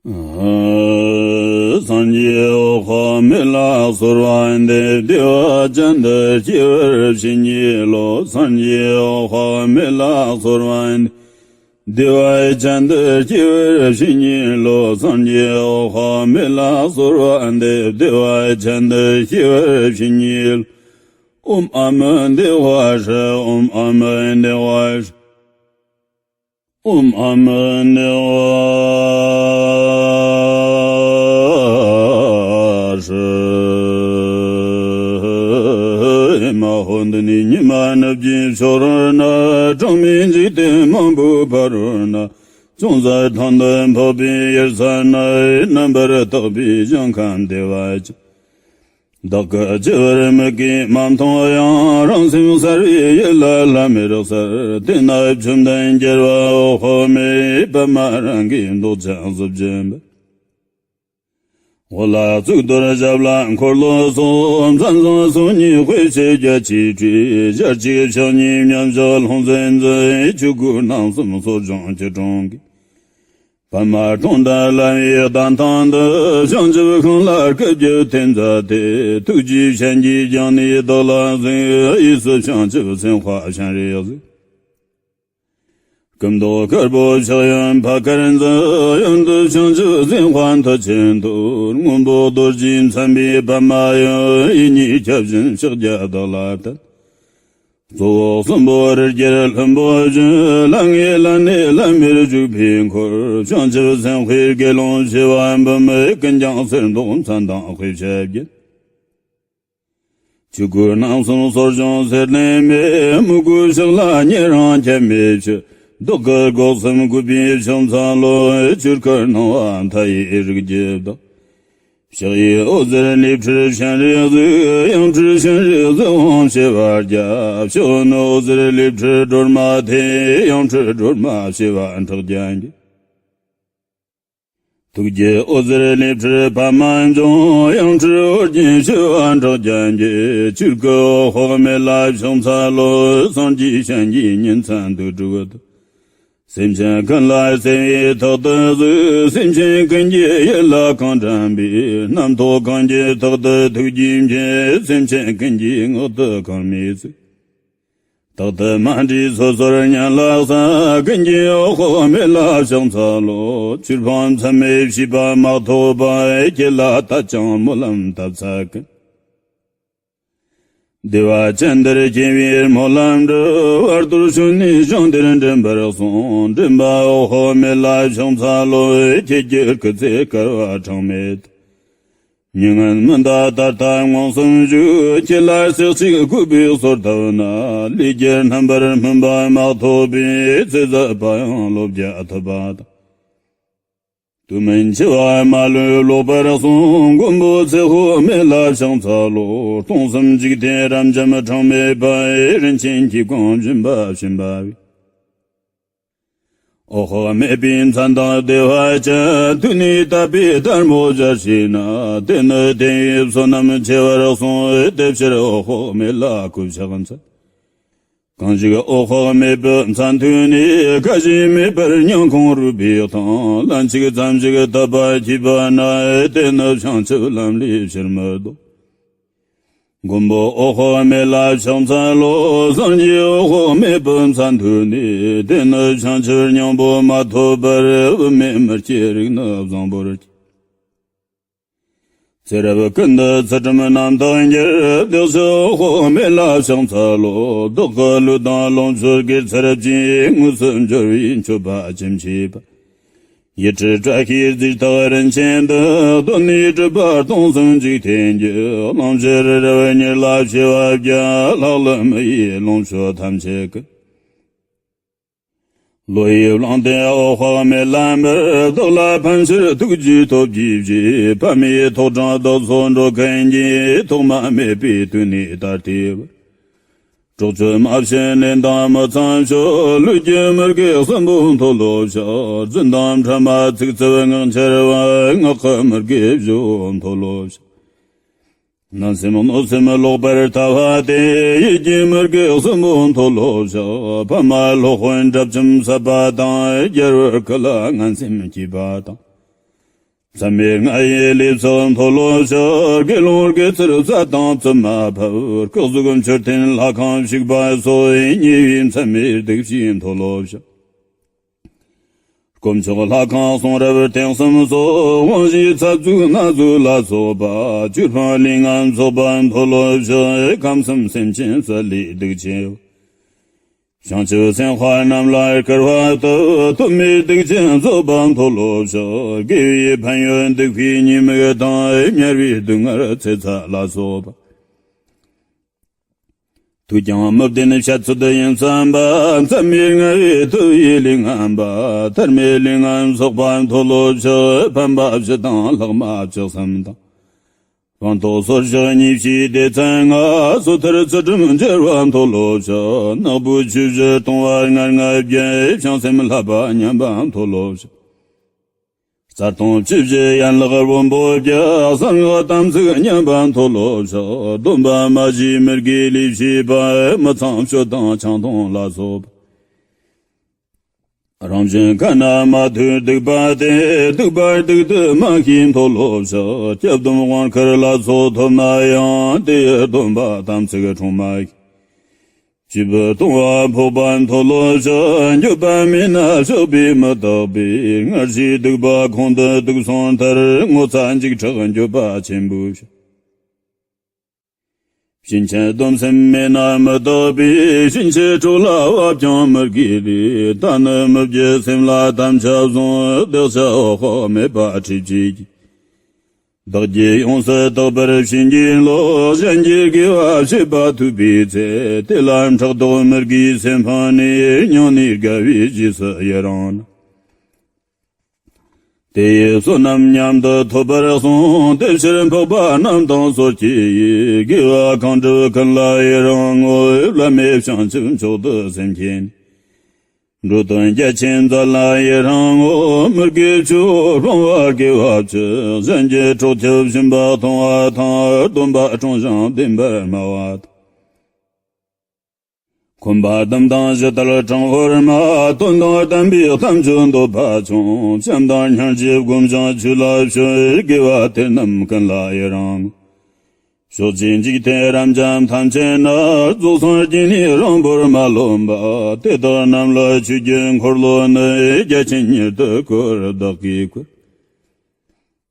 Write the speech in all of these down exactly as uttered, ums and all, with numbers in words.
སངས་རྒྱས་འོད་དཔག་མེད་ལ་གསོལ་བ་འདེབས། བདེ་བ་ཅན་དུ་སྐྱེ་བར་བྱིན་གྱིས་རློབས། སངས་རྒྱས་འོད་དཔག་མེད་ལ་གསོལ་བ་འདེབས། བདེ་བ་ཅན་དུ་སྐྱེ་བར་བྱིན་གྱིས་རློབས། སངས་རྒྱས་འོད་དཔག་མེད་ལ་གསོལ་བ་འདེབས། བདེ་བ་ཅན་དུ་སྐྱེ་བར་བྱིན་གྱིས་རློབས། ཨོཾ་ཨ་མི་བདེ་བ་ཧྲཱིཿ། ཨོཾ་ཨ་མི་བདེ་བ་ཧྲཱིཿ། ཨོཾ་ཨ་མི་བདེ་བ་ཧྲཱིཿ། མ་ཧོ། འདི་ནས་ཉི་མ་ནུབ་ཀྱི་ཕྱོགས་རོལ་ན། གྲངས་མེད་འཇིག་རྟེན་མང་པོའི་ཕ་རོལ་ན། ཅུང་ཟད་ཐང་དུ་འཕགས་པའི་ཡུལ་ས་ན། རྣམ་པར་དག་པའི་ཞིང་ཁམས་བདེ་བ་ཅན། བདག་གི་སྤྱི་བོར་མིག་གིས་མ་མཐོང་ཡང་། རང་སེམས་གསལ་བའི་ཡུལ་ལ་ལྷམ་མེར་གསལ། དེ་ན་བཅོམ་ལྡན་རྒྱལ་བ་འོད་དཔག་མེད། པདྨ་རང་གི་མདོག་ཅན་གཟི་བརྗིད་འབར། འོག་ལ་གཙུག་ཏོར། ཞབས་ལ་འཁོར་ལོ་སོགས། མཚན་བཟང་སོ་གཉིས་དཔེ་བྱད་རྒྱ་ཆེར་སྤྲས། ཞལ་གཅིག་ཕྱག་གཉིས་མཉམ་བཞག་ལྷུང་བཟེད་འཛིན། ཆོས་སྐུ་རྣམ་གསུམ་གསོ་སྦྱོང་སྐྱིལ་ཀྲུང་གིས། པདྨ་གྲོང་དང་བླ་མའི་གདན་ཐང་དུ། བྱང་ཆུབ་ཤིང་ལ་སྐུ་རྒྱབ་ཐེབས་མཛད་དེ། ཐུགས་རྗེའི་སྤྱན་གྱིས་བརྐྱངས་ནས་བདག་ལ་གཟིགས། གཡས་སུ་བྱང་ཆུབ་སེམས་དཔའ་སྤྱན་རས་གཟིགས། སྐུ་མདོག་དཀར་པོ་ཕྱག་གཡོན་ཕ་གར་འཛིན། གཡོན་དུ་བྱང་ཆུབ་སེམས་དཔའ་མཐུ་ཆེན་ཐོབ། སྔོན་པོ་རྡོ་རྗེས་མཚན་པའི་པདྨ་ཡིན། གཡས་གཉིས་ཁྱབ་བཞིན་ཕྱག་རྒྱ་བདག་ལ་བསྟན། གཙོ་བོ་གསུམ་པོ་རི་རྒྱལ་ལྷུན་པོ་བཞི། ལྷ་ལྔའི་ལྷ་གནས་ལྷམ་མེར་བཞུགས་པའི་འཁོར། བྱང་ཆུབ་སེམས་དཔའི་དགེ་སློང་བྱེ་བ་འབུམ། ཀུན་ཀྱང་གསེར་མདོག་མཚན་དང་དཔེ་བྱད་བརྒྱན། ཆོས་སྐུ་རྣམ་གསུམ་གསོ་སྦྱོང་སེར་ལྡན་མས། མོས་གུས་ཕྱག་ལ་ཉེ་རིང་ཁྱད་མེད་ཕྱིར། བདག་གི་སྒོ་གསུམ་གུས་པས་ཕྱག་འཚལ་ལོ། ཆོས་སྐུ་སྣང་བ་མཐའ་ཡས་རིགས་ཀྱི་བདག། ཕྱག་གཡས་འོད་ཟེར་ལས་འཕྲོས་སྤྱན་རས་གཟིགས། གཡོན་འཕྲོས་སྤྱན་རས་གཟིགས་དབང་བྱེ་བ་བརྒྱ། ཕྱག་གཡོན་འོད་ཟེར་ལས་འཕྲོས་སྒྲོལ་མ་ཐེག། གཡོན་འཕྲོས་སྒྲོལ་མ་བྱེ་བ་ཕྲག་བརྒྱ་འགྱེད། ཐུགས་ཀྱི་འོད་ཟེར་ལས་འཕྲོས་པདྨ་འབྱུང་། གཡོན་འཕྲོས་ཨོ་རྒྱན་བྱེ་བ་ཕྲག་བརྒྱ་འགྱེད། ཆོས་སྐུ་འོད་དཔག་མེད་ལ་ཕྱག་འཚལ་ལོ། སངས་རྒྱས་སྤྱན་གྱིས་ཉིན་མཚན་དུས་དྲུག་ཏུ། སེམས་ཅན་ཀུན་ལ་བརྩེ་བའི་ཐོག་ཏུ་གཟིགས། སེམས་ཅན་ཀུན་གྱི་ཡིད་ལ་གང་དྲན་པའི། རྣམ་རྟོག་གང་གྱུར་ཐོག་ཏུ་ཐུགས་རྗེས་མཁྱེན། སེམས་ཅན་ཀུན་གྱི་ངག་ཏུ་གང་མི་ཚིག། རྟག་ཏུ་མ་འདྲིས་སོ་སོར་ཉམས་ལ་བསམ། ཀུན་གྱི་འོད་དཔག་མེད་ལ་ཕྱག་འཚལ་ལོ། ཆོས་འཕགས་མཚམས་མེད་བྱིས་པ་མ་ཐོགས་པ། ཁྱེད་ལ་དད་ཅིང་སྨོན་ལམ་བཏབ་ཚད་ཀུན། བདེ་བ་ཅན་དུ་སྐྱེ་བའི་སྨོན་ལམ་འདི། བར་དོར་ཆོས་ནི་ཞིང་དེར་འདྲེན་པར་གསུངས། འདྲེན་པ་འོད་དཔག་མེད་ལ་ཕྱག་འཚལ་ལོ། ཁྱེད་ཀྱི་སྐུ་ཚེ་བསྐལ་པ་གྲངས་མེད། མྱ་ངན་མི་འདའ་ད་ལྟ་མངོན་སུམ་བཞུགས། ཁྱེད་ལ་རྩེ་གཅིག་གུས་པས་གསོལ་བཏབ་ན། ལས་ཀྱི་རྣམ་པར་སྨིན་པ་མ་ཐོབ་པས། ཚེ་ཟད་པ་ཡང་བློ་བརྒྱ་ཐུབ་པ་དང་། དུས་མིན་འཆི་བ་མ་ལུས་ལོག་པར་གསུངས། མགོན་པོ་ཚེ་དཔག་མེད་ལ་ཕྱག་འཚལ་ལོ། སྟོང་གསུམ་འཇིག་རྟེན་རབ་འབྱམས་གྲངས་མེད་པ། རིན་ཆེན་གྱི་གོང་བཞིན་པ་བྱིན་པ་བས། འོད་དཔག་མེད་པའི་མཚན་དང་བདེ་བ་ཅན། ཐོས་ནས་དད་པས་ལྟད་མོ་སྦྱར་བྱས་ན། དེ་ནི་དེ་ཡི་བསོད་ནམས་ཆེ་བར་གསུངས། དེ་ཕྱིར་འོད་དཔག་མེད་ལ་གུས་ཕྱག་འཚལ། གང་ཞིག་འོད་དཔག་མེད་པའི་མཚན་ཐོས་ནས། སྐད་ཅིག་མེད་པར་སྙིང་ཁོང་རུས་པའི་གཏིང་། ལན་གཅིག་ཙམ་ཞིག་དད་པ་སྐྱེས་པ་ན། དེ་ནི་བྱང་ཆུབ་ལམ་ལས་ཕྱིར་མི་ལྡོག། མགོན་པོ་འོད་དཔག་མེད་ལ་ཕྱག་འཚལ་ལོ། སངས་རྒྱས་འོད་དཔག་མེད་པའི་མཚན་ཐོས་ནས། དེ་ནི་བྱང་ཆུབ་སྙིང་པོ་མ་ཐོབ་པར། བུད་མེད་མི་སྐྱེ་རིགས་ནི་བཟང་པོར་སྐྱེ། ཚེ་རབས་ཀུན་ཏུ་ཚུལ་ཁྲིམས་རྣམ་དག་འགྱུར། བདག་ཕྱིར་འོད་དཔག་མེད་ལ་ཕྱག་འཚལ་ལོ། བདག་གི་ལུས་དང་ལོངས་སྤྱོད་དགེ་ཚུལ་བཅས། དངོས་སུ་འབྱོར་བའི་མཆོད་པ་ཅི་མཆིས་པ། ཡིད་སྤྲུལ་བཀྲ་ཤིས་རྫས་རྟགས་རིན་ཆེན་འདི། གདོད་ནས་གྲུབ་པ་སྟོང་གསུམ་འཇིག་རྟེན་གྱི། གླང་ཆེན་རི་རབ་གཉེར་ལ་བྱེ་བ་བརྒྱ། ལྷ་ཀླུ་མི་ཡི་ལོངས་སྤྱོད་ཐམས་ཅད་ཀུན། བློ་ཡིས་བླངས་ཏེ་འོད་དཔག་མེད་ལ་འབུལ། བདག་ལ་ཕན་ཕྱིར་ཐུགས་རྗེས་ཐོབ་གྱིས་ཞེས། ཕ་མའི་ཐོག་དྲངས་བདག་སོགས་འགྲོ་ཀུན་གྱིས། ཐོག་མ་མེད་པའི་དུས་ནས་ད་ལྟའི་བར། གྲོགས་ཚོད་མ་བྱས་ནད་དང་མི་ཚངས་སྤྱོད། ལུས་ཀྱི་མི་དགེ་གསུམ་པོ་མཐོལ་ལོ་བཤགས། རྫུན་དང་ཕྲ་མ་ཚིག་རྩུབ་ངག་འཁྱལ་བ། ངག་གི་མི་དགེ་བཞི་པོ་མཐོལ་ལོ་བཤགས། ངན་སེམས་གནོད་སེམས་ལོག་པར་ལྟ་བ་སྟེ། ཡིད་ཀྱི་མི་དགེ་གསུམ་པོ་མཐོལ་ལོ་བཤགས། ཕ་མ་སློབ་དཔོན་གྲྭ་བཙུན་བསད་པ་དང་། རྒྱལ་བའི་སྐུ་ལ་ངན་སེམས་བསྐྱེད་པ་དང་། མཚམས་མེད་ལྔ་ཡི་ལས་ཚོགས་མཐོལ་ལོ་བཤགས། དགེ་སློང་དགེ་ཚུལ་རྩ་དང་བཙུན་མ་ཕབ། སྐུ་གཟུགས་མཆོད་རྟེན་ལྷ་ཁང་བཤིག་པ་སོགས། ཉེ་བའི་མཚམས་མེད་སྡིག་བྱས་མཐོལ་ལོ་བཤགས། དཀོན་མཆོག་ལྷ་ཁང་གསུང་རབ་རྟེན་གསུམ་སོགས། དབང་བཞིའི་ཚབ་བཙུགས་སྣ་ཟུག་ལ་སོགས་པ། ཆོས་འཕགས་ལས་ངན་ཚོགས་པ་མཐོལ་ལོ་བཤགས། ཁམས་གསུམ་སེམས་ཅན་སྲིད་ལས་སྡིག་བྱས། བྱང་ཆུབ་སེམས་དཔའ་རྣམས་ལ་སྐུར་བ་བཏབ། ཐོབ་མེད་སྡིག་ཅན་རྫོགས་པ་མཐོལ་ལོ་བཤགས། དགེ་བའི་ཕན་ཡོན་སྡིག་པའི་ཉེས་དམིགས་དང་། དམྱལ་བའི་སྡུག་བསྔལ་ཚེ་ཚད་ལ་སོགས་པ། དུས་ཀྱང་མི་བདེན་བཤད་ཚུལ་ཡིན་བསམ་པ། མཚམས་མེད་ལྔ་ཡི་ཐུབ་པའི་ལས་ངན་པ། ཐར་མེད་ལས་ངན་ཚོགས་པ་མཐོལ་ལོ་བཤགས། ཕན་པ་བཞི་དང་ལྷག་མ་བཅུ་གསུམ་དང་། དཔང་རྟགས་སོར་བཤགས་ཉེས་བྱས་སྡེ་ཚན་ལྔ། སོ་ཐར་ཚུལ་ཁྲིམས་འཆལ་བ་མཐོལ་ལོ་བཤགས། ནག་པོའི་ཆོས་བཞི་ལྟུང་བ་ལྔ་ལྔ་བརྒྱད། བྱང་སེམས་བསླབ་པ་ཉམས་པ་མཐོལ་ལོ་བཤགས། རྩ་ལྟུང་བཅུ་བཞི་ཡན་ལག་དབོན་པོ་བརྒྱད། གསང་སྔགས་དམ་ཚིག་ཉམས་པ་མཐོལ་ལོ་བཤགས། སྡོམ་པ་མ་བཞེས་མི་དགེའི་ལས་བྱས་པ། མི་ཚངས་སྤྱོད་དང་ཆང་འཐུང་ལ་སོགས་པ། རང་བཞིན་ཁ་ན་མ་ཐོས་སྡིག་པ་སྟེ། སྡིག་པ་སྡིག་ཏུ་མ་ཤེས་མཐོལ་ལོ་བཤགས། སྐྱབས་སྡོམ་དབང་བསྐུར་ལ་སོགས་ཐོབ་ན་ཡང་། དེ་ཡི་སྡོམ་པ་དམ་ཚིག་འཁྲུངས་མ་ཤེས། བཅས་པའི་ལྟུང་བ་ཕོག་པ་མཐོལ་ལོ་བཤགས། འགྱོད་པ་མེད་ན་བཤགས་པས་མི་དག་པས། སྔར་བྱས་སྡིག་པ་ཁོང་དུ་དུག་སོང་མཐར། ངོ་ཚ་འཇིགས་སྐྲག་འགྱོད་པ་ཆེན་པོས་བཤགས། ཕྱིན་ཆད་སྡོམ་སེམས་མེད་ན་མི་དག་པས། ཕྱིན་ཆད་གྲོགས་ལ་བབ་ཀྱང་མི་དགེ་ལས། ད་ནི་མི་བགྱིད་སེམས་ལ་དམ་བཅའ་བཟུང་། བདག་ཅག་འོག་ཁོག་མེད་པ་ཁྲིད་བྱེད་ཀྱི། བདག་རྒྱུད་ཡོངས་སུ་དག་པར་བྱིན་གྱིས་རློབས། གཞན་གྱི་དགེ་བ་བྱེད་པ་ཐོས་པའི་ཚེ། དེ་ལ་ཕྲག་དོག་མི་དགེའི་སེམས་སྤངས་ནས། སྙིང་ནས་དགའ་བའི་རྗེས་སུ་ཡི་རང་ན། དེ་ཡི་བསོད་ནམས་མཉམ་དུ་ཐོབ་པར་གསུངས། དེ་ཕྱིར་འཕགས་པ་རྣམས་དང་སོ་སྐྱེ་ཡིས། དགེ་བ་གང་བསྒྲུབས་ཀུན་ལ་ཡི་རང་ངོ་། བླ་མེད་བྱང་ཆུབ་མཆོག་ཏུ་སེམས་བསྐྱེད་ནས། འགྲོ་དོན་རྒྱ་ཆེན་མཛད་ལ་ཡི་རང་ངོ་། མི་དགེ་བཅུ་སྤང་བ་དགེ་བ་བཅུ། གཞན་གྱི་གྲོགས་ཁྱབ་སྦྱིན་པ་གཏོང་བ་དང་། སྡོམ་པ་སྲུང་ཞིང་བདེན་པར་སྨྲ་བ་དང་། འཁོན་པ་བསྡམས་དང་ཞི་དུལ་དྲང་བོར་སྨྲ། དོན་དང་ལྡན་པའི་གཏམ་བརྗོད་འདོད་པ་ཆུང་། བྱམས་དང་སྙིང་རྗེ་བསྒོམ་ཞིང་ཆོས་ལ་སྤྱོད། དགེ་བ་དེ་རྣམས་ཀུན་ལ་ཡི་རང་། ཕྱོགས་བཅུའི་འཇིག་རྟེན་རབ་འབྱམས་ཐམས་ཅད་ན། རྫོགས་སངས་རྒྱས་ནས་རིང་པོར་མ་ལོན་པ། དེ་དག་རྣམས་ལ་ཆོས་ཀྱི་འཁོར་ལོ་ནི། རྒྱ་ཆེན་མྱུར་དུ་བསྐོར་བདག་གིས་བསྐོར།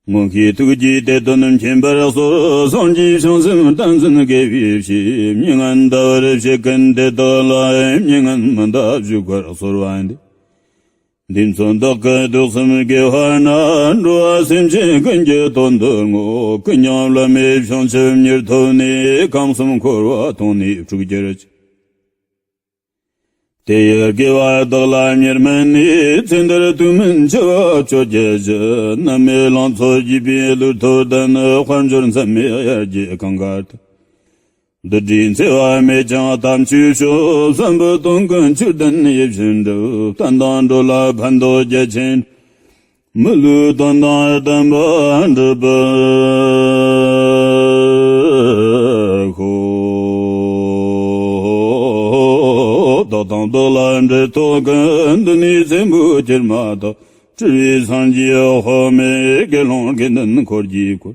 མངོན་ཤེས་ཐུགས་ཀྱིས་དེ་དོན་མཁྱེན་པར་གསོལ། སངས་རྒྱས་བྱང་སེམས་བསྟན་འཛིན་དགེ་བའི་བཤེས། མྱ་ངན་འདའ་བར་བྱེད་ཀུན་དེ་དག་ལ། མྱ་ངན་མི་འདའ་བཞུགས་པར་གསོལ་བ་འདེབས། འདི་ཚོ་བདག་གི་གདུག་སེམས་དགེ་བ་ན། འགྲོ་བ་སེམས་ཅན་ཀུན་གྱི་དོན་དུ་བསྔོ། ཀུན་ཀྱང་བླ་མེད་བྱང་ཆུབ་མྱུར་ཐོབ་ནས། ཁམས་གསུམ་འཁོར་བ་ཐོག་ནས་སྤྲུགས་གྱུར་ཅིག། དེ་ཡི་དགེ་བ་བདག་ལ་མྱུར་སྨིན་ནས། ཚེ་འདིར་དུས་མིན་འཆི་བ་གཅོད་བྱེད་ཅིང་། ནད་མེད་ལང་ཚོ་རྒྱས་པའི་ལུས་ཐོབ་ལྡན། དཔལ་འབྱོར་མཚམས་མེད་དབྱར་གྱི་གངས་དཀར་ལྟར། འདི་འདྲའི་འཚེ་བ་མེད་ཅིང་དམ་ཆོས་ཕྱོགས། བསམ་པའི་དོན་ཀུན་ཆོས་ལྡན་ཡིད་བཞིན་འགྲུབ། བསྟན་དང་འགྲོ་ལ་ཕན་འདོགས་རྒྱ་ཆེན། མི་ལུས་དོན་དང་ལྡན་པ་འགྲུབ་པར་ཤོག། བདག་དང་བདག་ལ་འབྲེལ་ཐོགས་ཀུན། འདི་ནས་ཚེ་འཕོས་གྱུར་མ་ཐག། སྤྲུལ་པའི་སངས་རྒྱས་འོག་མིན། དགེ་སློང་དགེ་འདུན་འཁོར་གྱིས་བསྐོར།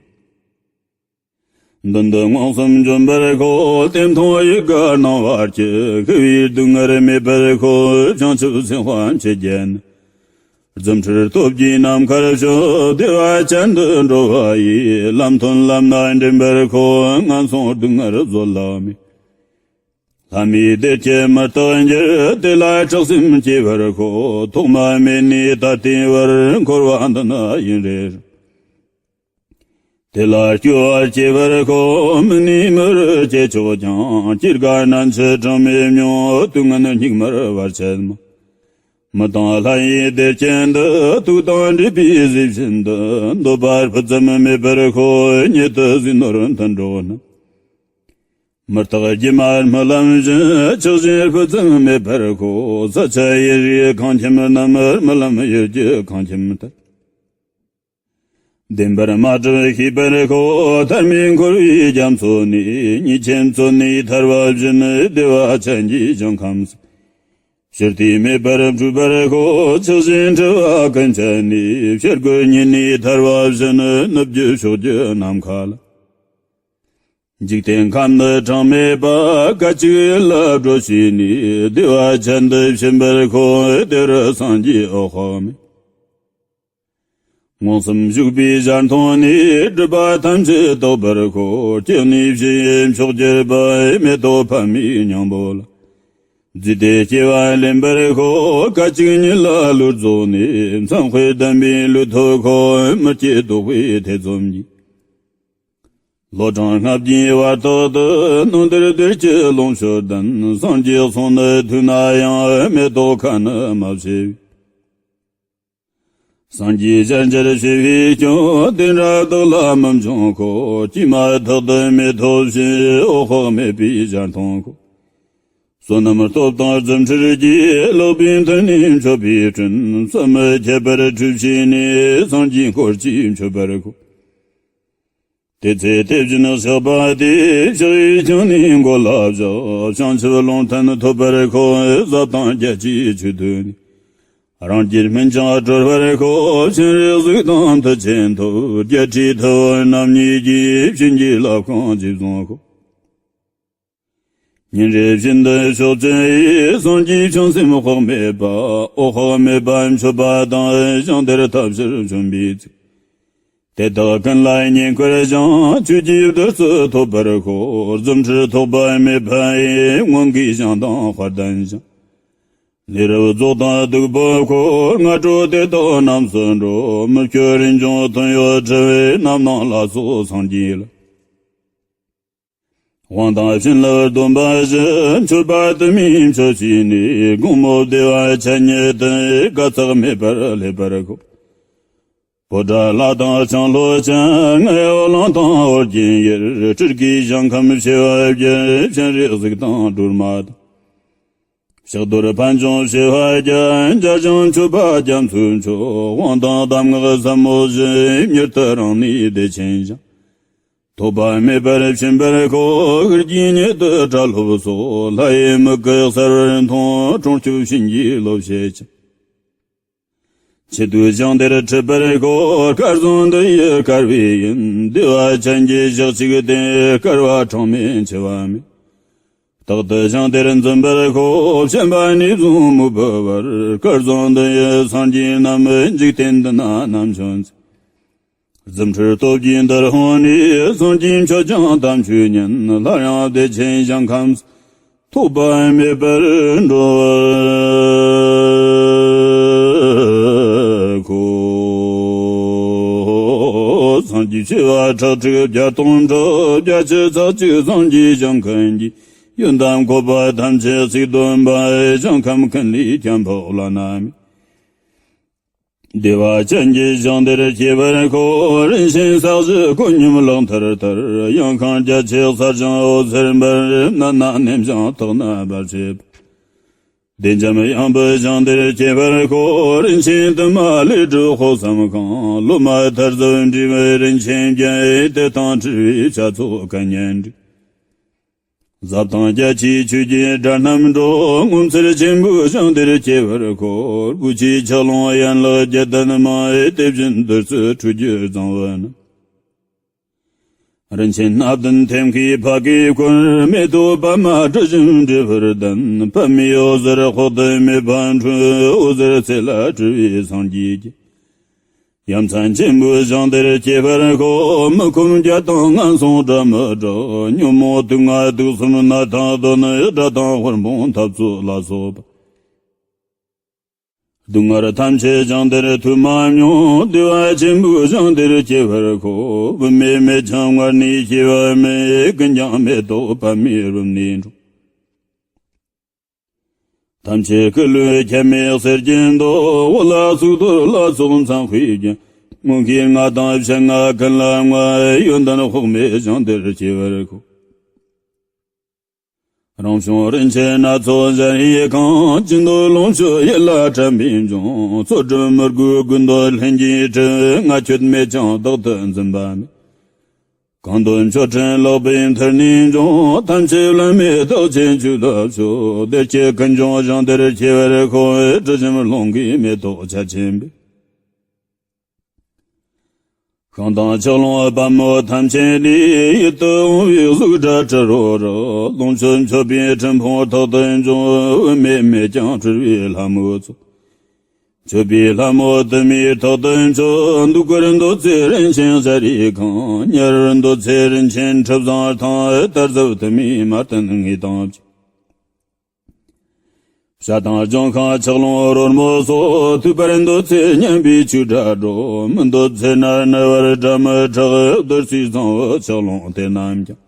མདུན་དུ་མངོན་སུམ་འབྱོན་པར་ཤོག། དེ་མཐོང་ཡིད་དགའ་སྣང་བ་སྐྱེ། ཤི་བའི་སྡུག་བསྔལ་མེད་པར་ཤོག། བྱང་ཆུབ་སེམས་དཔའ་མཆེད་བརྒྱད་ནི། རྫུ་འཕྲུལ་སྟོབས་ཀྱིས་ནམ་མཁར་བྱོན། བདེ་བ་ཅན་དུ་འགྲོ་བ་ཡི། ལམ་མཐུན་ལམ་སྣ་འདྲེན་པར་ཤོག། ངན་སོང་སྡུག་བསྔལ་བཟོད་གླགས་མེད། ལྷ་མིའི་སྡེ་བརྒྱད་མི་རྟག་འགྱུར། དེ་ལ་སྐྲག་སེམས་སྐྱེ་བར་ཤོག། ཐོག་མ་མེད་ནས་ད་ལྟའི་བར། འཁོར་བ་འདི་ན་ཡུན་རེ་རེ། དེ་ལ་སྐྱོ་བ་སྐྱེ་བར་ཤོག། མི་ནུས་མི་རུ་སྐྱེ་ཆོག་ཀྱང་། སྐྱེ་རྒ་ན་འཆི་གྲངས་མེད་མྱོང་། དུས་ངན་སྙིགས་མར་བར་ཆད་མ། མི་དང་ལྷ་ཡི་སྡེ་བརྒྱད་འདི། དུག་དང་འདྲེས་པའི་ཟས་བཞིན་དུ། འདོད་པ་སྤུ་ཙམ་མེད་པར་ཤོག། ཉེ་དུ་ཟས་ནོར་མཐུན་འགྲོགས་རྣམས། མི་རྟག་སྒྱུ་མ་རྨི་ལམ་བཞིན། ཆགས་ཞེན་སྤུ་ཙམ་མེད་པར་ཤོག། ས་ཆ་ཡི་རིགས་ཁང་ཁྱིམ་རྣམས། རྨི་ལམ་ཡུལ་གྱི་ཁང་ཁྱིམ་ལྟར། བདེན་པར་མ་གྲུབ་ཤེས་པར་ཤོག། ཐར་མེད་འཁོར་བའི་རྒྱ་མཚོ་ནས། ཉེས་ཆེན་བཙོན་ནས་ཐར་བ་བཞིན། བདེ་བ་ཅན་གྱི་ཞིང་ཁམས་སུ། སྤྱིར་དུས་མེད་པར་འཁྲུལ་པར་ཤོག། ཆགས་ཞེན་འཁྲུལ་བ་ཀུན་བཅད་ནས། བྱ་རྒོད་ཉིད་ནས་ཐར་བ་བཞིན། ནུབ་རྒྱུ་ཕྱོགས་ཀྱི་ནམ་མཁའ་ལ། འཇིག་རྟེན་ཁམས་ནི་གྲངས་མེད་པ། སྐད་ཅིག་ཡིད་ལ་སྒྲོལ་བྱས་ནས། བདེ་བ་ཅན་དུ་ཕྱིན་པར་ཤོག། དེ་རུ་སངས་རྒྱས་འོད་དཔག་མེད། མངོན་སུམ་བཞུགས་པའི་ཞལ་མཐོང་ནས། སྒྲིབ་པ་ཐམས་ཅད་དག་པར་ཤོག། སྐྱེ་གནས་བཞི་ཡི་མཆོག་གྱུར་པ། མེ་ཏོག་ཕ་མའི་སྙིང་པོ་ལ། བརྫུས་ཏེ་སྐྱེ་བ་ལེན་པར་ཤོག། སྐད་ཅིག་ཉིད་ལ་ལུས་རྫོགས་ནས། མཚན་དཔེ་ལྡན་པའི་ལུས་ཐོབ་ཤོག། མི་སྐྱེ་རྟོག་པའི་ཐེ་ཚོམ་གྱིས། ལོ་གྲངས་ལྔ་བརྒྱའི་བར་དག་ཏུ། སྣང་གཏེར་གདུལ་བྱའི་ལོངས་སྤྱོད་ལྡན། སངས་རྒྱས་གསུང་ནི་ཐོས་ན་ཡང་། མེ་ཏོག་ཁ་ནི་མ་བྱེ་བའི། སངས་རྒྱས་ཞལ་མཇལ་བྱེད་པའི་སྐྱོན། དེ་འདྲ་བདག་ལ་མི་འབྱུང་ཁོ། ཅིས་མ་ཐག་ཏུ་མེ་ཐོབ་ཕྱིན། འོད་དཔག་མེད་པའི་ཞལ་མཐོང་ཁོ། བསོད་ནམས་སྟོབས་དང་རྫུ་འཕྲུལ་གྱིས། ལོག་པའི་མཐུ་ནི་མཆོད་པའི་སྤྲིན། བསམ་མི་ཁྱབ་པར་འཁྲུགས་བྱས་ནས། སངས་རྒྱས་འཁོར་གྱིས་མཆོད་པར་ཤོག། དེ་ཚེ་དེ་བཞིན་གཤེགས་པ་དེས། ཕྱག་གཡས་བརྐྱང་ནས་མགོ་ལ་བཞག། བྱང་ཆུབ་ལུང་བསྟན་ཐོབ་པར་ཤོག། ཟབ་དང་རྒྱ་ཆེའི་ཆོས་ཐོས་ནས། རང་རྒྱུད་སྨིན་ཅིང་གྲོལ་བར་ཤོག། སྤྱན་རས་གཟིགས་དང་མཐུ་ཆེན་ཐོབ། རྒྱལ་སྲས་ཐུ་བོ་རྣམ་གཉིས་ཀྱིས། བྱིན་གྱིས་བརླབས་ཤིང་རྗེས་བཟུང་ཤོག། ཉིན་རེ་བཞིན་དུ་ཕྱོགས་བཅུ་ཡི། སངས་རྒྱས་བྱང་སེམས་དཔག་མེད་པ། འོད་དཔག་མེད་པ་མཆོད་པ་དང་། ཞིང་དེར་ཐམས་ཅད་བྱོན་པའི་ཚེ། དེ་དག་ཀུན་ལ་བསྙེན་བཀུར་ཞིང་། ཆོས་ཀྱི་བདུད་རྩི་ཐོབ་པར་ཤོག། རྫུ་འཕྲུལ་ཐོགས་པ་མེད་པ་ཡིས། མངོན་དགའི་ཞིང་དང་དཔལ་ལྡན་ཞིང་། ལས་རབ་རྫོགས་དང་སྟུག་པོ་འཁོར། སྔ་དྲོ་དེ་དག་རྣམས་སུ་འགྲོ། མི་བསྐྱོད་རིན་འབྱུང་དོན་ཡོད་གྲུབ། རྣམ་སྣང་ལ་སོགས་སངས་རྒྱས་ལ། དབང་དང་བྱིན་རླབས་སྡོམ་པ་བཞི། མཆོད་པ་དུ་མའི་མཆོད་བྱས་ནས། དགོང་མོ་བདེ་བ་ཆེན་ཉིད་དུ། དགའ་ཚེགས་མེད་པར་སླེབས་པར་ཤོག། པུ་ཏྲ་ལ་དང་ལྕང་ལོ་ཅན། རྔ་ཡབ་གླིང་དང་ཨོ་རྒྱན་ཡུལ། སྤྲུལ་སྐུའི་ཞིང་ཁམས་བྱེ་བ་བརྒྱད། སྤྱན་རས་གཟིགས་དང་སྒྲོལ་མ་དང་། ཕྱག་རྡོར་ཕན་ཕྱུག་བྱེ་བ་བརྒྱད། འཇའ་ཞིང་མཆོད་པ་རྒྱ་མཚོའི་མཆོག། དབང་དང་གདམས་ངག་ཟབ་མོ་བཞི། མྱུར་དུ་རང་གནས་བདེ་ཆེན་ཞིང་། ཐོགས་པ་མེད་པར་ཕྱིན་པར་ཤོག། ཧཱུྃ་གི་ཉིད་དུ་གྲྭ་སློབ་སོགས། ལྷ་ཡི་མིག་གིས་གསལ་བར་མཐོང་། དྲུང་སྐྱོབ་བྱིན་གྱིས་རློབ་བྱེད་ཅིང་། ཆེད་དུ་ཞིང་དེར་ཁྲིད་པར་ཤོག། སྐལ་བཟང་འདི་ཡི་དཀར་བའི་ཡུན། བདེ་བ་ཅན་གྱི་ཞག་གཅིག་སྟེ། སྐལ་བ་གྲངས་མེད་འཆི་བ་མེད། རྟག་ཏུ་ཞིང་དེར་འཛིན་པར་ཤོག། བྱམས་པ་ནས་བཟུང་མོས་པའི་བར། སྐལ་བཟང་འདི་ཡི་སངས་རྒྱས་རྣམས། འཇིག་རྟེན་འདི་ན་རྣམ་བྱོན་ཚེ། རྫུ་འཕྲུལ་སྟོབས་ཀྱིས་འདིར་འོངས་ནས། སངས་རྒྱས་མཆོད་ཅིང་དམ་ཆོས་ཉན། སླར་ཡང་བདེ་ཆེན་ཞིང་ཁམས། ཐོགས་པ་མེད་པར་འགྲོ་བར་ཤོག། སངས་རྒྱས་བྱེ་བ་ཁྲག་ཁྲིག་བརྒྱ་སྟོང་ཕྲག་བརྒྱད་ཅུ་རྩ་གཅིག་སངས་རྒྱས་ཞིང་ཀུན་གྱི། ཡོན་ཏན་བཀོད་པ་ཐམས་ཅད་ཚིག་བདུན་པ། ཞིང་ཁམས་ཀུན་ལས་ཁྱབ་འཕགས་བླ་ན་མེད། བདེ་བ་ཅན་གྱི་ཞིང་དེར་སྐྱེ་བར་ཤོག། རིན་ཆེན་ས་གཞི་ཀུན་སྙོམས་ལག་མཐིལ་ལྟར། ཡང་ཁང་རྒྱ་ཆེ་གསར་ཞིང་འོད་ཟེར་འབར། སྣ་ནས་ནེམ་ཞིང་ཐག་ནས་འབར་བྱེད་པ། བདེ་འཇམ་ཡངས་པའི་ཞིང་དེར་སྐྱེ་བར་ཤོག། རིན་ཆེན་དུ་མ་ལས་གྲུབ་དཔག་བསམ་ཤིང་། ལོ་མ་མཐར་སོན་འབྲས་བུ་རིན་ཆེན་བརྒྱན། དེ་དང་འཁྲིལ་བའི་བྱ་ཚོགས་ཀུན་སྙན་སྒྲོག། ཟབ་དང་རྒྱ་ཆེའི་ཆོས་ཀྱི་སྒྲ་རྣམས་སྒྲོག། སྔོ་ཚལ་ཆེན་པོའི་ཞིང་དེར་སྐྱེ་བར་ཤོག། བུ་ཆེ་ཆགས་ལོང་ཡན་ལག་བརྒྱད་ལྡན་མ། དེ་བཞིན་བདུད་རྩི་ཁྲོ་རྒྱུད་གཙང་བུ་རྣམས། རིན་ཆེན་སྣ་བདུན་ཐེམ་སྐས་ཕ་གིར་བསྐོར། མེ་ཏོག་པདྨ་དྲི་ཞིམ་འབྲས་བུར་ལྡན། པདྨའི་འོད་ཟེར་དཔག་ཏུ་མེད་པ་འཕྲོས། འོད་ཟེར་ཚེ་ལ་སྤྲུལ་པའི་སངས་རྒྱས་ཀྱི། ཡ་མཚན་ཆེན་པོའི་ཞིང་དེར་སྐྱེ་བར་ཤོག། མི་ཁོམ་རྒྱ་དང་ངན་སོང་སྒྲ་མི་གྲག། ཉོན་མོངས་དུག་ལྔ་དུག་གསུམ་ནད་དང་གདོན། དགྲ་དང་དབུལ་ཕོངས་འཐབ་རྩོད་ལ་སོགས་པ། སྡུག་བསྔལ་ཐམས་ཅད་ཞིང་དེར་ཐོས་མ་མྱོང་། བདེ་བ་ཆེན་པོའི་ཞིང་དེར་སྐྱེ་བར་ཤོག། བུད་མེད་མེད་ཅིང་མངལ་ནས་སྐྱེ་བ་མེད། ཀུན་ཀྱང་མེ་ཏོག་པདྨའི་རོལ་ནས་འགྲོ། ཐམས་ཅད་སྐུ་ལུས་ཁྱབ་མེད་གསེར་གྱི་མདོག། འོད་ལ་གཙུག་ཏོར་ལ་སོགས་མཚན་དཔེ་བརྒྱན། མངོན་ཤེས་ལྔ་དང་ཕྱག་ལྔ་ཀུན་ལ་བསྔོ། ཡོན་ཏན་དཔག་མེད་ཞིང་དེར་སྐྱེ་བར་ཤོག། རང་བྱུང་རིན་ཆེན་སྣ་ཚོགས་གཞལ་ཡས་ཁང་། ཅི་འདོད་ལོངས་སྤྱོད་ཡིད་ལ་དྲན་པས་འབྱུང་། ཚོགས་སྒྲུབ་མི་དགོས་ཀུན་ཏུ་ལྷུན་གྱིས་གྲུབ། ང་ཁྱོད་མེད་ཀྱང་བདག་ཏུ་འཛིན་པ་མེད། གང་འདོད་མཆོག་སྤྲིན་ལག་པའི་མཐིལ་ནས་འབྱུང་། ཐམས་ཅད་བླ་མེད་རྟགས་ཅན་ཆོས་ལ་སྤྱོད། བདེ་སྐྱིད་ཀུན་འབྱུང་ཞིང་དེར་སྐྱེ་བར་ཤོག། དྲི་ཞིམ་རླུང་གིས་མེ་ཏོག་ཆར་ཆེན་འབེབས། ཤིང་དང་ཆུ་ཀླུང་པདྨོ་ཐམས་ཅད་ནས། ཡིད་དུ་འོང་བའི་གཟུགས་སྒྲ་དྲི་རོ་རེག། ལོངས་སྤྱོད་མཆོད་པའི་སྤྲིན་ཕུང་ཐག་ཏུ་འབྱུང་། བུད་མེད་མེད་ཀྱང་སྤྲུལ་པའི་ལྷ་མོའི་ཚོགས། མཆོད་པའི་ལྷ་མོ་དུ་མའི་ཐག་ཏུ་མཆོད། འདུག་གར་འདོད་ཚེ་རིན་ཆེན་ཟ་རིས་གང་། ཉལ་བར་འདོད་ཚེ་རིན་ཆེན་གྲུ་གཟིངས་ཐང་། དར་ཟབ་དུ་མའི་མ་བསྟན་ངད་དང་བཅས། བྱ་དང་ལྗོན་ཤིང་ཆུ་ཀླུང་རོལ་མོ་སོགས། ཐོས་པར་འདོད་ཚེ་སྙན་པའི་ཆོས་སྒྲ་སྒྲོག། མི་འདོད་ཚེ་ན་ནི་བར་སྒྲ་མི་གྲག། བདུད་རྩིའི་གཙང་བོ་ཆུ་ཀླུང་དེ་རྣམས་ཀྱང་།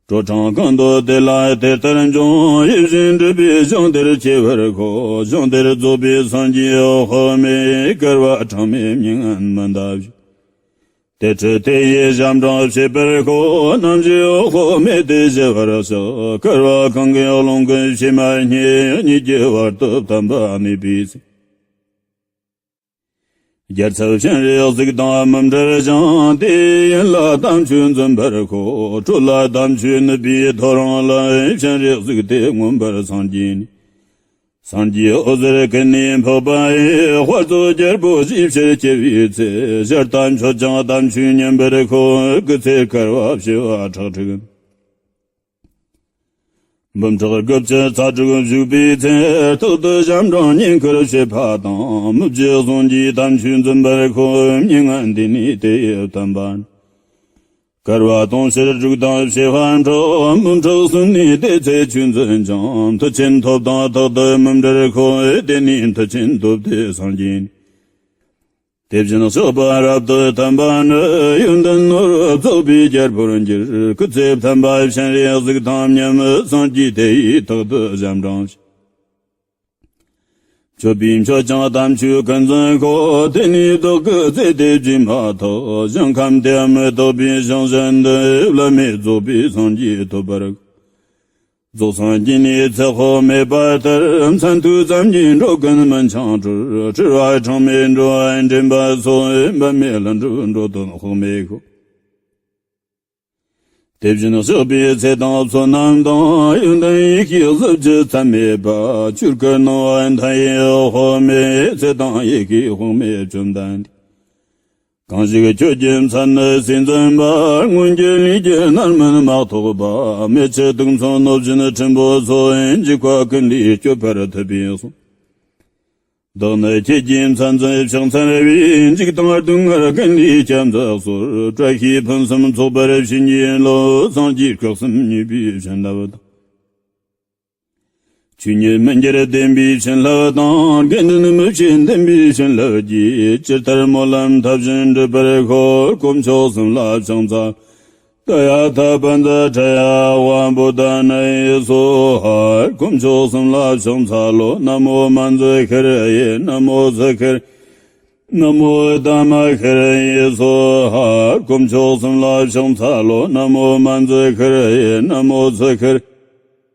དྲོ་གྲང་གང་འདོད་དེ་ལ་དེ་ལྟར་འབྱུང་། ཡིད་བཞིན་འགྲུབ་པའི་ཞིང་དེར་སྐྱེ་བར་ཤོག། ཞིང་དེར་རྫོགས་པའི་སངས་རྒྱས་འོད་དཔག་མེད། བསྐལ་པ་གྲངས་མེད་མྱ་ངན་མི་འདའ་བར་ཤོག། དེ་འཕྲོས་དེ་ཡི་ཞབས་འབྲིང་བྱེད་པར་ཤོག། རྣམ་བཞིའི་འོད་དཔག་མེད་དེ་ཞི་བར་གཤེགས། བསྐལ་པ་གང་གི་རླུང་ཀུན་ཕྱེ་མ་སྙེད། གཉིས་ཀྱི་བར་དུ་བསྟན་པ་གནས་པའི་ཚེ། རྒྱལ་ཚབ་སྤྱན་རས་གཟིགས་དང་མི་འབྲལ་ཞིང་། དེ་ཡི་ཡུན་ལ་དམ་ཆོས་འཛིན་པར་ཤོག། དྲོད་ལ་དམ་ཆོས་ནུབ་པའི་ཐོ་རངས་ལ། སྤྱན་རས་གཟིགས་དེ་མངོན་པར་སངས་རྒྱས་ནས། སངས་རྒྱས་འོད་ཟེར་ཀུན་ནས་འཕགས་པ་ཡི། དཔལ་རྫོགས་རྒྱལ་པོ་ཞེས་བྱར་སྐྱེ་བའི་ཚེ། ཞལ་ལྟ་མཆོད་ཅིང་དམ་ཆོས་ཉན་པར་ཤོག། སྐུ་ཚེ་བསྐལ་པ་བྱེ་བ་ཁྲག་ཁྲིག་འབུམ་ཕྲག་དགུ་བཅུ་རྩ་དྲུག་བཞུགས་པའི་ཚེ། རྟག་ཏུ་ཞབས་འབྲིང་བསྙེན་བཀུར་བྱེད་པ་དང་། མི་བརྗེད་ཟུང་གིས་དམ་ཆོས་འཛིན་པར་ཤོག། མྱ་ངན་འདས་ནས་དེ་ཡི་བསྟན་པ། བསྐལ་པ་དུང་ཕྱུར་དྲུག་དང་བྱེ་བ་ཕྲག་འབུམ་ཕྲག་གསུམ་ནས་དེ་ཚེ་ཆོས་འཛིན་ཅིང་། མཐུ་ཆེན་ཐོབ་དང་རྟག་ཏུ་མི་འབྲལ་ཤོག། དེ་ནས་མཐུ་ཆེན་ཐོབ་སྟེ་སངས་རྒྱས་ནས། དེ་བཞིན་གཤེགས་པ་རབ་ཏུ་ཐོན་པ་ནི། ཡོན་ཏན་ནོར་བུ་རྫོགས་པའི་རྒྱལ་པོར་འགྱུར། སྐུ་ཚེ་བརྟན་པ་སྤྱན་རས་གཟིགས་དང་མཉམ། སངས་རྒྱས་དེ་ཡི་ཐོག་ཏུ་ཞབས་འབྲིང་ཞིང་། མཆོད་པས་མཆོད་ཅིང་དམ་ཆོས་ཀུན་འཛིན་ཤོག། དེ་ནས་བདག་གི་ཚེ་དེ་བརྗེས་མ་ཐག། ཞིང་ཁམས་དེ་མི་རྟག་པའི་ཞིང་བཞིན་དུ། བླ་མེད་རྫོགས་པའི་སངས་རྒྱས་ཐོབ་པར། རྫོགས་སངས་རྒྱས་ནས་ཚེ་དཔག་མེད་པ་ལྟར། མཚན་ཐོས་ཙམ་གྱིས་འགྲོ་ཀུན་མི་འཆིང་འགྲོར། སྤྲུལ་པ་གྲངས་མེད་འགྲོ་བ་འདྲེན་པ་སོགས། འབད་མེད་ལྷུན་གྲུབ་འགྲོ་དོན་དཔག་མེད་ཤོག། དེ་བཞིན་གཤེགས་པའི་ཚེ་དང་བསོད་ནམས་དང་། ཡོན་ཏན་ཡེ་ཤེས་གཟི་བརྗིད་མཚམས་མེད་པ། ཆོས་སྐུ་སྣང་བ་མཐའ་ཡས་འོད་དཔག་མེད། ཚེ་དང་ཡེ་ཤེས་དཔག་མེད་བཅོམ་ལྡན་འདས། གང་ཞིག་ཁྱོད་ཀྱི་མཚན་ནི་ཟས་འཛིན་པ། སྔོན་གྱི་ལས་ཀྱི་རྣམ་སྨིན་མ་ཐོགས་པ། མེ་ཆུ་དུག་མཚོན་གནོད་སྦྱིན་ཕྲན་བུ་སོགས། འཇིགས་པ་ཀུན་ལས་སྐྱོབ་པར་ཐུབ་པས་སོ། བདག་ནི་ཁྱེད་ཀྱི་མཚན་ཚུན་ཕྱག་འཚལ་བས། འཇིགས་དང་སྡུག་བསྔལ་ཀུན་ལས་སྐྱབས་མཛད་གསོལ། བཀྲ་ཤིས་ཕུན་སུམ་ཚོགས་པར་བྱིན་གྱིས་རློབས། སངས་རྒྱས་སྐུ་གསུམ་མཉེས་པའི་བྱིན་རླབས་དང་། ཆོས་ཉིད་མི་འགྱུར་བདེན་པའི་བྱིན་རླབས་དང་། དགེ་འདུན་མི་ཕྱེད་བདེན་པའི་བྱིན་རླབས་ཀྱིས། ཇི་ལྟར་སྨོན་ལམ་མཐའ་བཞིན་འགྲུབ་པར་ཤོག། དཀོན་མཆོག་གསུམ་ལ་ཕྱག་འཚལ་ལོ། ཏདྱ་ཐཱ། པཉྩ་ཏྲྱ་ཡ་ཝ་བོ་དྷ་ནཱ་ཡེ་སྭཱ་ཧཱ། དཀོན་མཆོག་གསུམ་ལ་ཕྱག་འཚལ་ལོ། ན་མོ་མཉྫུ་ཤྲཱི་ཡེ། ན་མོ་ཙི་ཤྲཱི། ན་མོ་དྷརྨ་ཤྲཱི་ཡེ་སྭཱ་ཧཱ། དཀོན་མཆོག་གསུམ་ལ་ཕྱག་འཚལ་ལོ། ན་མོ་མཉྫུ་ཤྲཱི་ཡེ། ན་མོ་ཙི་ཤྲཱི།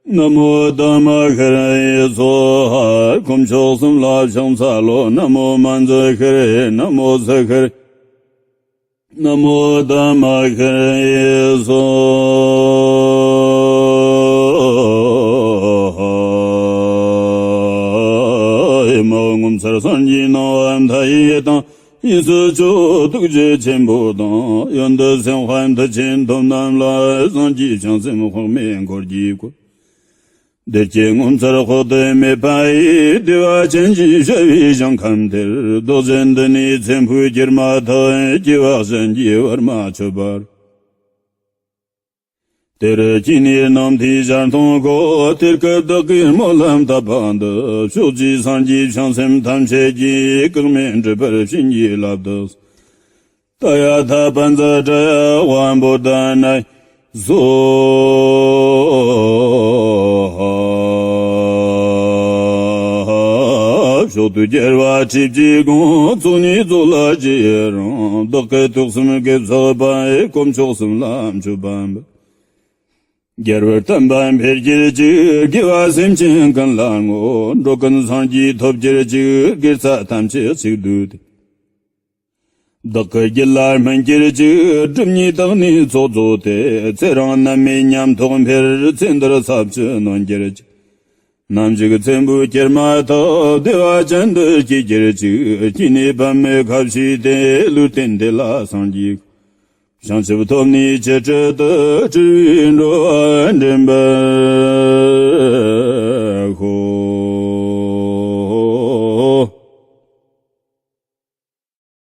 ན་མོ་དྷརྨ་ཤྲཱི་ཡེ་སྭཱ་ཧཱ། དཀོན་མཆོག་གསུམ་ལ་ཕྱག་འཚལ་ལོ། ན་མོ་མཉྫུ་ཤྲཱི་ཡེ། ན་མོ་ཙི་ཤྲཱི། ན་མོ་དྷརྨ་ཤྲཱི་ཡེ་སྭཱ་ཧཱ། ཨེ་མ་ངོ་མཚར་སངས་རྒྱས་སྣང་བ་མཐའ་ཡས་དང་། ཡེ་སུ་མཆོག་ཐུགས་རྗེ་ཆེན་པོ་དང་། ཡོན་ཏན་སེམས་དཔའ་མཐུ་ཆེན་ཐོབ་རྣམས་ལ། སངས་རྒྱས་བྱང་སེམས་དཔག་མེད་འཁོར་གྱིས་བསྐོར། བདེ་སྐྱིད་ངོ་མཚར་དཔག་ཏུ་མེད་པ་ཡི། བདེ་བ་ཅན་གྱི་ཞི་བའི་ཞིང་ཁམས་དེར། བདག་གཞན་འདི་ནས་ཚེ་འཕོས་གྱུར་མ་ཐག། སྐྱེ་བ་གཞན་གྱིས་བར་མ་ཆོད་པར། དེར་སྐྱེས་ནས་རྣམ་ཐོས་ཞལ་མཐོང་ཤོག། དེར་སྐབས་བདག་གིས་སྨོན་ལམ་བཏབ་པ་འདི། ཕྱོགས་བཅུའི་སངས་རྒྱས་བྱང་སེམས་ཐམས་ཅད་ཀྱིས། བཀག་མེད་འགྲུབ་པར་བྱིན་གྱིས་བརླབ་ཏུ་གསོལ། ཏདྱ་ཐཱ། པཉྩ་ཏྲྱ་ཡ་ཝ་བོ་དྷ་ནཱ་ཡེ་སྭཱ་ཧཱ། མཆོག་ཏུ་གྱུར་པ་ཁྲིད་ཀྱི་དགོངས། ཚོགས་གཉིས་རྫོགས་ལ་རྗེས་རང་། བདག་གི་དུག་གསུམ་སྐེ་ཚགས་པ། དཀོན་མཆོག་གསུམ་ལ་མཆོད་པ་འབུལ། རྒྱལ་བར་བསྟན་པ་འཕེལ་གྱུར་ཅིག། དགེ་བ་སེམས་ཅན་ཀུན་ལ་བསྔོ། འགྲོ་ཀུན་སངས་རྒྱས་ཐོབ་གྱུར་ཅིག། དགེ་རྩ་ཐམས་ཅད་གཅིག་བསྡུས་ཏེ། བདག་གི་རྒྱུད་ལ་སྨིན་གྱུར་ཅིག་སྒྲིབ་གཉིས་དག་ནས་ཚོགས་རྫོགས་ཏེ། ཚེ་རིང་ནད་མེད་ཉམས་རྟོགས་འཕེལ། ཚེ་འདིར་ས་བཅུ་ནོན་གྱུར་ཅིག་ནམ་ཞིག་ཚེ་འཕོས་སྐྱེར་མ་ཐག་བདེ་བ་ཅན་དུ་སྐྱེ་གྱུར་ཅིག་སྐྱེས་ནས་པདྨའི་ཁ་ཕྱེས་ཏེ། ལུས་རྟེན་དེ་ལ་སངས་རྒྱས། བྱང་ཆུབ་ཐོབ་ནས་ཇི་སྲིད་དུ། སྤྲུལ་པའི་འགྲོ་བ་འདྲེན་པར།